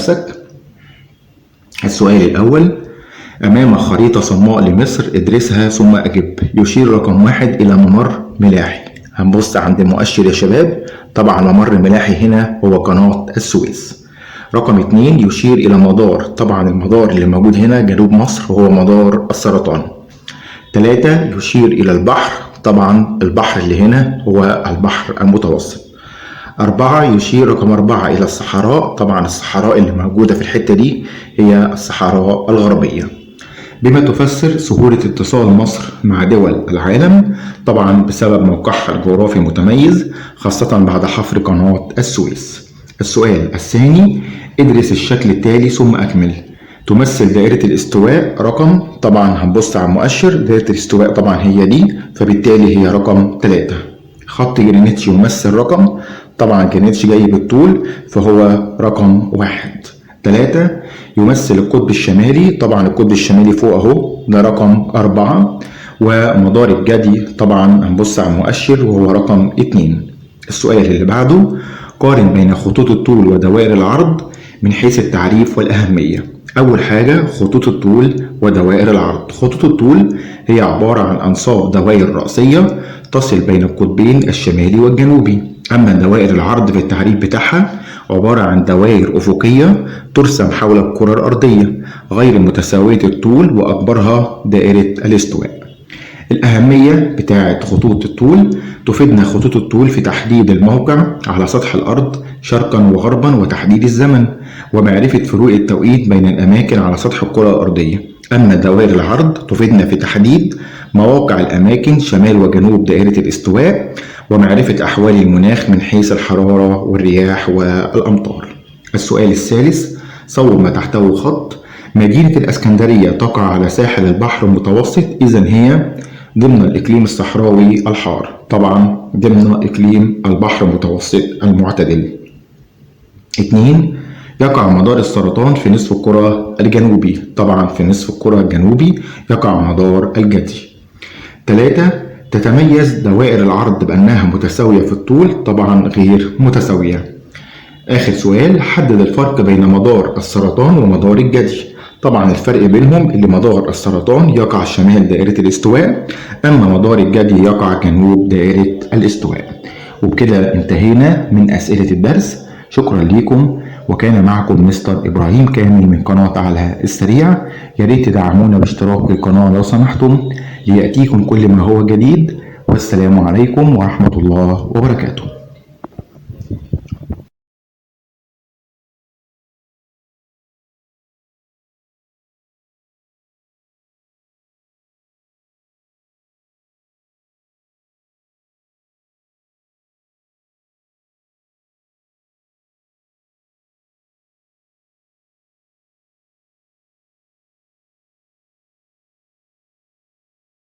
نفسك. السؤال الأول: أمام خريطة صماء لمصر، ادرسها ثم أجب. يشير رقم 1 إلى ممر ملاحي. هنبص عند المؤشر يا شباب، طبعا ممر ملاحي هنا هو قناة السويس. رقم 2 يشير إلى مدار، طبعا المدار اللي موجود هنا جنوب مصر هو مدار السرطان. 3 يشير إلى البحر، طبعا البحر اللي هنا هو البحر المتوسط. 4 يشير رقم 4 إلى الصحراء، طبعا الصحراء اللي موجودة في الحتة دي هي الصحراء الغربية. بما تفسر سهولة اتصال مصر مع دول العالم؟ طبعا بسبب موقعها الجغرافي المتميز، خاصة بعد حفر قناة السويس. السؤال الثاني: ادرس الشكل التالي ثم أكمل. تمثل دائرة الاستواء رقم، طبعا هنبص على المؤشر، دائرة الاستواء طبعا هي دي، فبالتالي هي رقم 3. خط جرينتش يمثل رقم، طبعا جرينتش جاي بالطول فهو رقم 1. 3 يمثل القطب الشمالي، طبعا القطب الشمالي فوق اهو، ده رقم 4. ومدار الجدي طبعا هنبص على المؤشر وهو رقم 2. السؤال اللي بعده: قارن بين خطوط الطول ودوائر العرض من حيث التعريف والأهمية. أول حاجة خطوط الطول ودوائر العرض. خطوط الطول هي عبارة عن أنصاف دوائر رأسية تصل بين القطبين الشمالي والجنوبي. أما دوائر العرض في التعريف بتاعها عبارة عن دوائر أفقية ترسم حول الكرة الأرضية غير متساوية الطول، وأكبرها دائرة الاستواء. الأهمية بتاعة خطوط الطول: تفيدنا خطوط الطول في تحديد الموقع على سطح الأرض شرقا وغربا، وتحديد الزمن، ومعرفة فروق التوقيت بين الأماكن على سطح الكرة الأرضية. أما دوائر العرض تفيدنا في تحديد مواقع الأماكن شمال وجنوب دائرة الاستواء، ومعرفة أحوال المناخ من حيث الحرارة والرياح والأمطار. السؤال الثالث: صوب ما تحته خط. مدينة الإسكندرية تقع على ساحل البحر المتوسط، إذن هي ضمن الإقليم الصحراوي الحار، طبعا ضمن إقليم البحر المتوسط المعتدل. 2 يقع مدار السرطان في نصف الكرة الجنوبي، طبعا في نصف الكرة الجنوبي يقع مدار الجدي. 3 تتميز دوائر العرض بأنها متساوية في الطول، طبعا غير متساوية. آخر سؤال: حدد الفرق بين مدار السرطان ومدار الجدي. طبعا الفرق بينهم اللي مدار السرطان يقع شمال دائرة الاستواء، أما مدار الجدي يقع جنوب دائرة الاستواء. وبكده انتهينا من أسئلة الدرس. شكرا ليكم، وكان معكم مستر إبراهيم كامل من قناة على السريع. يا ريت تدعمونا باشتراك القناة لو سمحتم ليأتيكم كل ما هو جديد، والسلام عليكم ورحمة الله وبركاته.